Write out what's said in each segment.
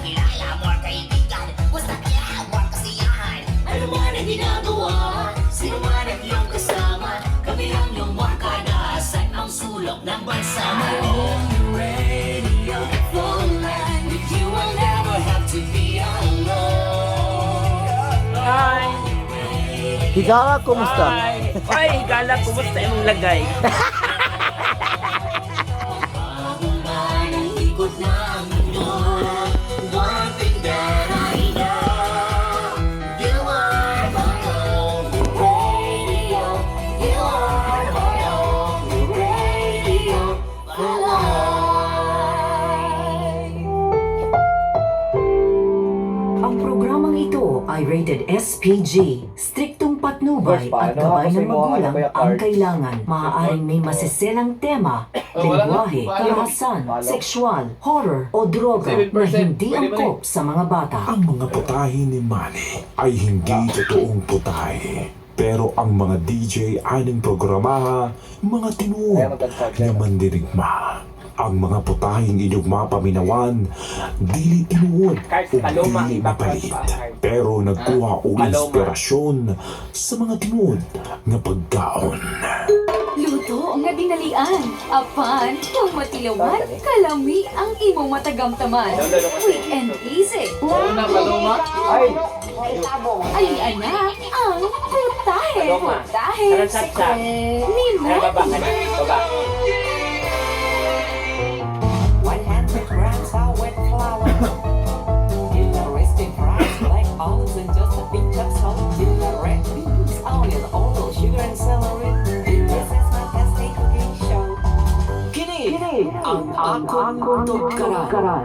Kakilala, more kaibigan. Basta kaya, more kasiyahan. Ano man ang ginagawa, sino man ang iyong kasama, kami ang iyong barkada sa ang sulok ng bansa. My only radio for life. With you I'll never have to be alone. Hi! Higala, kumusta? Hi! Ay, higala, kumusta imong lagay? Paguman ang ikot ng mundo. One thing that I know, you are my only radio. You are my only radio for life. Ang programang ito ay rated SPG. Striktong patnubay First, paano at gabay ako sa ng imo, ano magulang ba yung ang card? kailangan. Maaaring may masiselang tema, Oh, wala na. lengguwahe, Paano? karahasan, Follow. sexual, horror o droga na 7%. hindi Pwede ba angkop sa mga bata. Ang mga putahe ni Manny ay hindi totoong putahe. Pero ang mga DJ aning programaha, mga tinuod Kaya magdagdag nga mandirigma. Ang mga putahing inyong mapaminawan, dili tinuod Cards, o Paloma, dili iba, mapalit. cards, cards. Pero nagkuha og Paloma. inspirasyon sa mga tinuod nga pagkaon. Luto nga dinalian. Apan, kung matilawan, kalami ang imong matagamtaman. Quick and easy. Una, Paloma. Ay! Alian na ang putahe. Paloma. Putahe. Karan satsa. Ni Ay, baba ka Manny. na. Baba. 100 grams of wet flour. In the roasted rice, black olives, and just a pinch of salt. In the red beans, onion, oil, sugar, and celery. This is my tasty cooking show. Kini ang akong tugkaran.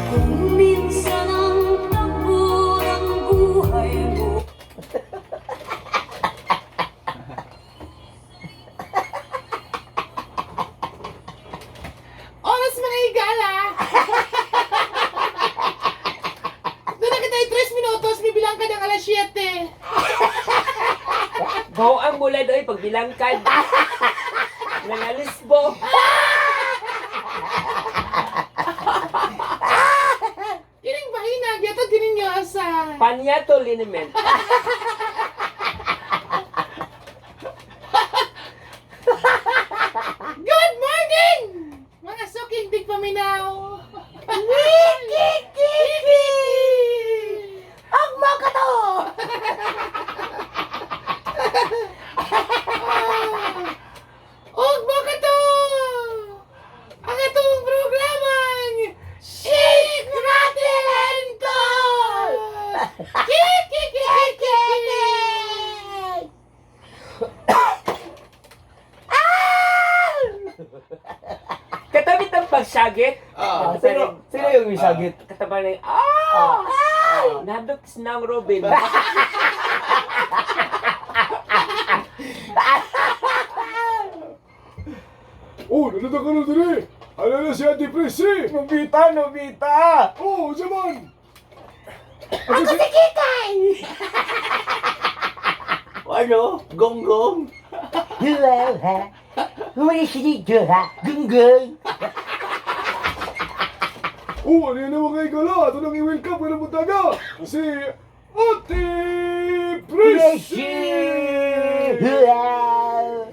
Kung minsan ang takbo ng buhay mo. Oras mga higala! Doon na kita yung 3 minutos, may bilang ka ng alas 7. Bawo ang mula doy pagbilangkad. Nangalisbo. Kining bahina, gyatod kining niyo sa. Panyato liniment. Good morning! Mga suking tigpaminaw! Wiki! Ang mga to! Og mga to! Ang atong programang Shake Rattle and Call! Kiki! Katabi tang pagsagit. Ah. Sino yung misagit? Katabi ng ah! Nadok nang Robin. Oh, nandito ka na dire! Ano na si Ate Presi? Nobita, Nobita! Oh, Jaman! Ako si Kikay! Ano? Gonggong? Hello, ha? Humisinido, ha? Gonggong! Oh, ano yun naman kay Gala? Ito nang i-welcome ka ng buntaga! Si Ate Presi! Hello!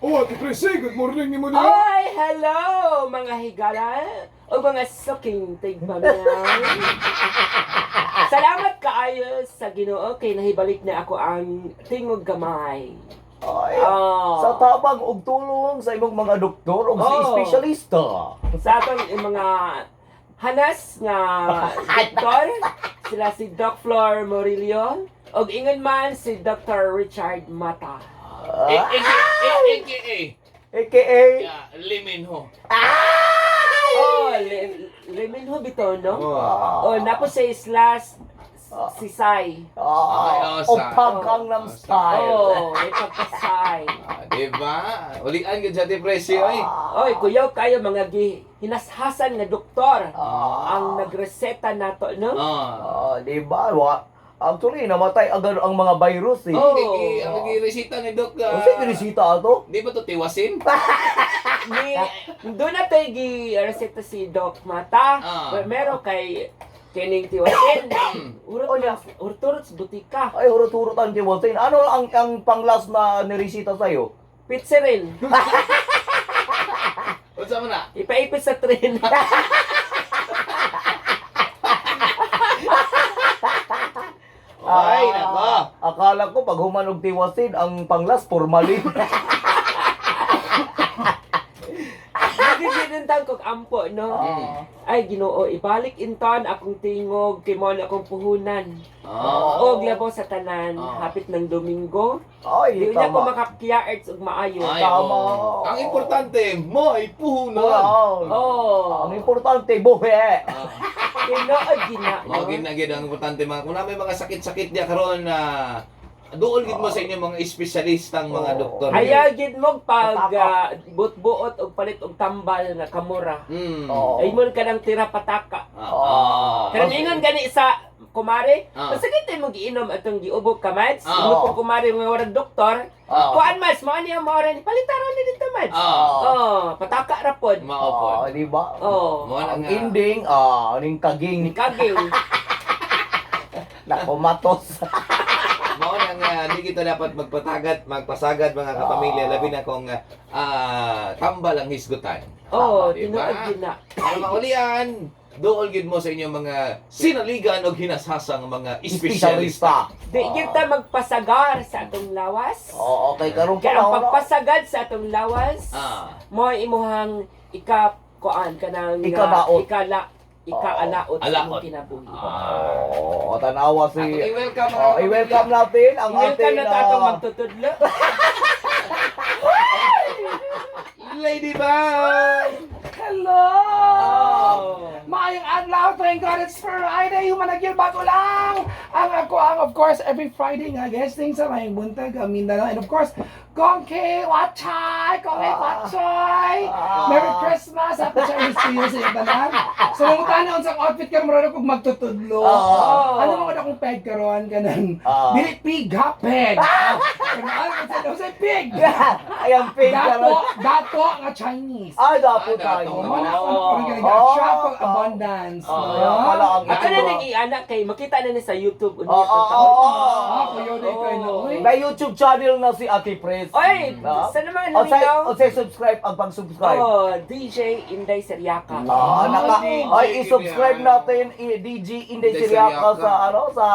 Oh, Ate Presi, good morning ni mo niya! Ay, hello mga higala o mga suking tigpaminaw. Salamat kaayo sa Ginoo kay nahibalik na ako ang tingog gamay. Ay, Oh. sa tabang og tulong sa imong mga doktor og sa Oh. espesyalista. Sa atong mga hanas nga doktor, sila si Doc Flor Morillo ug ingon man si Dr. Richard Mata. AKA. AKA Yeah, Liminho. Oh, Leminho bito, no? Oh, napo sa slash si Sai. Ay, Ah, oh, o pag-Gangnam Style. Oh, may pagkasay. Ah, diba? Ulian gud sa depresyo eh. Oy, kuyaw kayo mga hinashasan nga doktor Ah. ang nagreseta nato, no? Ah. Ah, di ba? Actually, namatay agad ang mga virus eh. Oh. Ang nag-resita ni Doc. Oh, sige, resita ato. Di ba to tiwasin? Ni doon na tayo gi-reseta si Doc Mata. Ah. Pero meron kay kining tiwasin. Urot na, urot sa butika. Ay, hurot-hurot ang tiwasin. Ano ang panglas na niresita sa'yo? Pizzerin. Unsa man na? Ipaipit sa train. Ay, nako. Akala ko pag humanog tiwasin, ang panglas formalin. Nagigilin taon kog ampo, no? Ay, Ginoo, ibalik inton akong tingog, kay mo na akong puhunan. Ah. Og labo sa tanan, Ah. hapit ng Domingo. Ay, Di na ko tama. makakiyaerts og maayo. Ay, Tama. oh. Ang importante, may puhunan. Wow. Oh. Ang importante, buhi. Ah. Tinuod gina, no? Mao gid na gid ang importante mga kung na may mga sakit-sakit diya karon na duol gid mo sa inyong mga espesyalistang mga Oo. doktor. Ayaw gid mo pag Pataka. buot-buot og palit og tambal nga kamura. Oo. Ay mo ka ng tira pataka. Ah. Ah. Pero ingon gani sa kumare, Ah. masakit mo giinom atong giubog ka mads. Ah. Ingon ko kumare nga warang doktor. Ah. Kuan mads, mao niya mao ra ni palitaron ni dito mads. Ah. Oh, pataka ra pod. Mao pod. Ah, di ba? Oh. Mao na Ang nga. ending, aning kaging Ni kaging. nakumatos. Mao na nga di kita dapat magpatagat, magpasagad mga kapamilya labi na kung tambal ang hisgutan. Oh, Di ba? tinuod gina. Ang maulian, duol gid mo sa inyong mga sinaligan og hinashasang mga espesyalista. Espesyalista. Di kita magpasagar sa atong lawas. Oo, okay, karon Kaya pa ang pagpasagad sa atong lawas, Ah. mo imuhang ika kuan kanang Ikadaot. ikala ikaalaot sa Alaot. imong kinabuhi. Ah. Oo, tanawa si Atong i-welcome mga Oh, i-welcome natin ang I-welcome ating na ta atong magtutudlo. Lady Bug! Hello! Oh. Maayong adlaw, thank God it's Friday! Humanagil bago lang! Ang ako ang, of course, every Friday nga guesting sa Maayong Buntag, ang Mindanao. And of course, Kong K, Watchay! Kong K, Watchay! Merry Christmas! Happy Chinese New Year sa inyong tanan. So, mangutan na unsang outfit karon murag kog magtutudlo. Ah. Ano mga akong peg karon kanan? Ah. Dili pig ha, peg. Kanang ano sa pig. Ay, ang pig Dato, karon. dato nga Chinese. Ay, dapo Ah, dato. tayo. Oh, mana ako karon kanang Oh, shop of tama. abundance. Oh, no? kaya pala ang Ako na nag-iana kay makita na ni sa YouTube unya Oo, itong oo, taon. oo. Ah, kuya na ikaw no. Uy. May YouTube channel na si Ate Pres. Oy, Ah. sa naman O say, naminaw. o say subscribe ang pag-subscribe. Oh, DJ Inday Seriaka. Ah, naka, DJ ay i-subscribe Inday. natin DJ Inday Inday Siriaca Siriaca. sa ano sa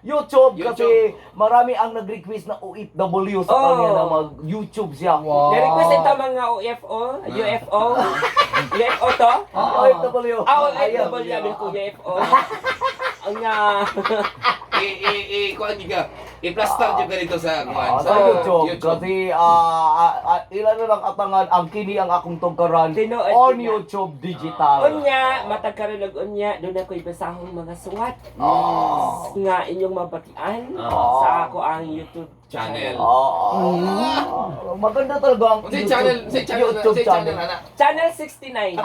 YouTube, kasi YouTube. marami ang nag-request na OFW sa Oh. kanya na mag-YouTube siya. Wow. Na-request ito mga UFO, UFO. UFO to? OFW. Ah, Ayun. OFW, sabi ko UFO. Ang nga, I i i kuan ka. I-plaster jud ka dito sa kuan Ah, sa YouTube, kasi ilan na lang atangan ang kini ang akong tugkaran Tinuod on na. YouTube digital. unya, matagkaroon og unya, doon ako'y basahong mga suwat Oh. nga inyong mabatian Ah. sa ako ang YouTube Channel. channel. Oh. Maganda talaga ang Unsay channel, unsay channel, YouTube unsay channel channel. ana. Channel 69.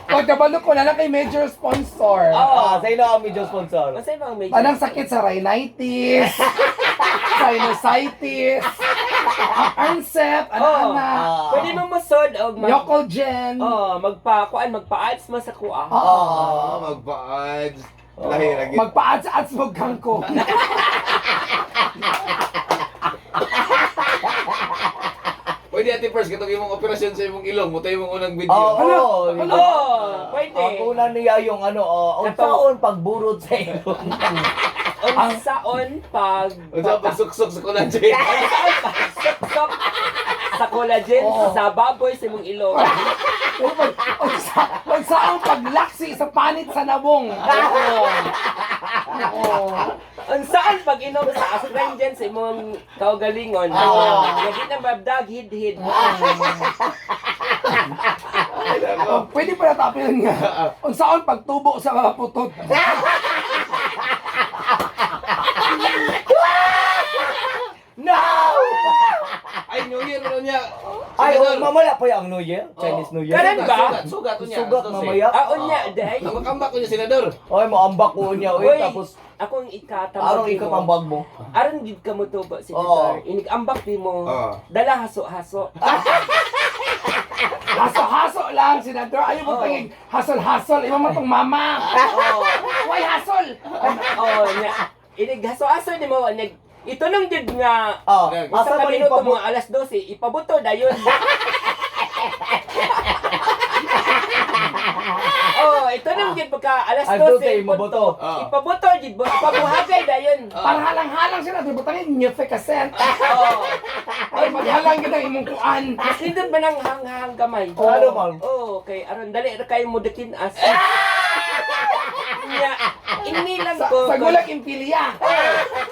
Pagkabalo ko na lang kay major sponsor. Oh. Ah, sa ilo ang medyo sponsor. Masay mga major. Anang sakit sa rhinitis, sinusitis, Arnsep, Oh. ana-ana, Ah. Pwede mo musod og mag Yocolgen. Oh, magpa kuan magpa-ads mo sa kuha. Oo. Ah, magpa-ads. Lahi ra gid. Magpa-ads-ads mo kangkong. Pwede ate first katong imong operasyon sa imong ilong, mo tayo imong unang video. Oo, Ano? di ba? Oh, pwede. Ang una niya yung ano, oh, unsaon pagburot sa ilong. Unsaon pag Unsa pagsuksok sa collagen? Unsaon pag suksok sa collagen Oo. sa baboy sa imong ilong. Unsa ang paglaksi sa panit sa nabong. Oo. Oo. Unsaon pag inom sa astringent sa imong kaugalingon. Oo. Nga di na mabdag hid-hid. Ay, Oh, pwede pa natapil nga. Unsaon pagtubo sa mga putot. No! Ay, New Year na niya. Ay, Senador. oh, mamaya pa yung New Year, Chinese New Year. Karan ba? Sugat, sugat niya. Sugat mamaya. Ah, unya, day. Ang makambak ko niya, Senador. Oy, moambak ko niya, oy, Uy, tapos akong ikatambag arong nimo. ikatambag mo. Aron gid ka mo tubo, Oo. Senador. Inig-ambak nimo. Oo. Dala haso-haso. Haso-haso lang, Senador. Ayaw mo Oh. tangig hasol-hasol. Ima mo tong mama. Oo. Why hasol? Oo, nya. Inig haso-haso nimo nag itunong jud nga Ah, usa asa ka man minuto ipabot? mga alas 12 ipabuto dayon. Oh, itunong jud pagka alas Alas 12 12, ipaboto. Oo. Ipabuto jud bo, ipabuhagay dayon. Para halang-halang, Senador. Butangin niyo fake cent. Oo. Ay, maghalang kita imong kuan. Mas nindot ba nang hanghang gamay? Ano man? Oo, kay aron dali ra kayo mo dakin as. Nya, inni lang Sa, ko. sa gulag impilya.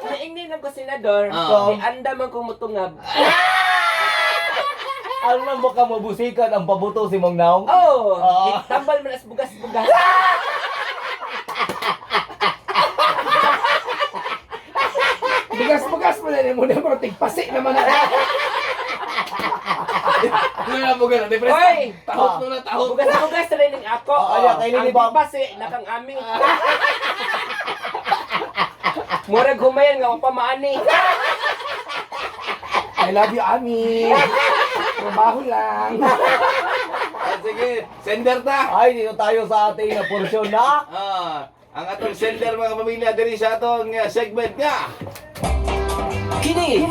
Nya inni lang ko senador. Oo. Kay anda man ko mutungab. Ano mo ka mabusikan ang pabuto si Mang Naong? Oh, Ah. tambal man as bugas-bugas. Bugas-bugas mo na mo na pero tigpasi naman na. Ano na po gano'n? Depress. Oy! Tahot mo na, tahot. Bugas-bugas rin ning ako. Ah, ay, kay Ang Lily ba? pase nakang ami. Murag humayan nga pamaani. I love you, Ami. Trabaho lang. Ah, sige, sender ta. Ay, dito tayo sa ating porsyon na Ah, ang atong sender mga pamilya diri sa atong segment nga. Kini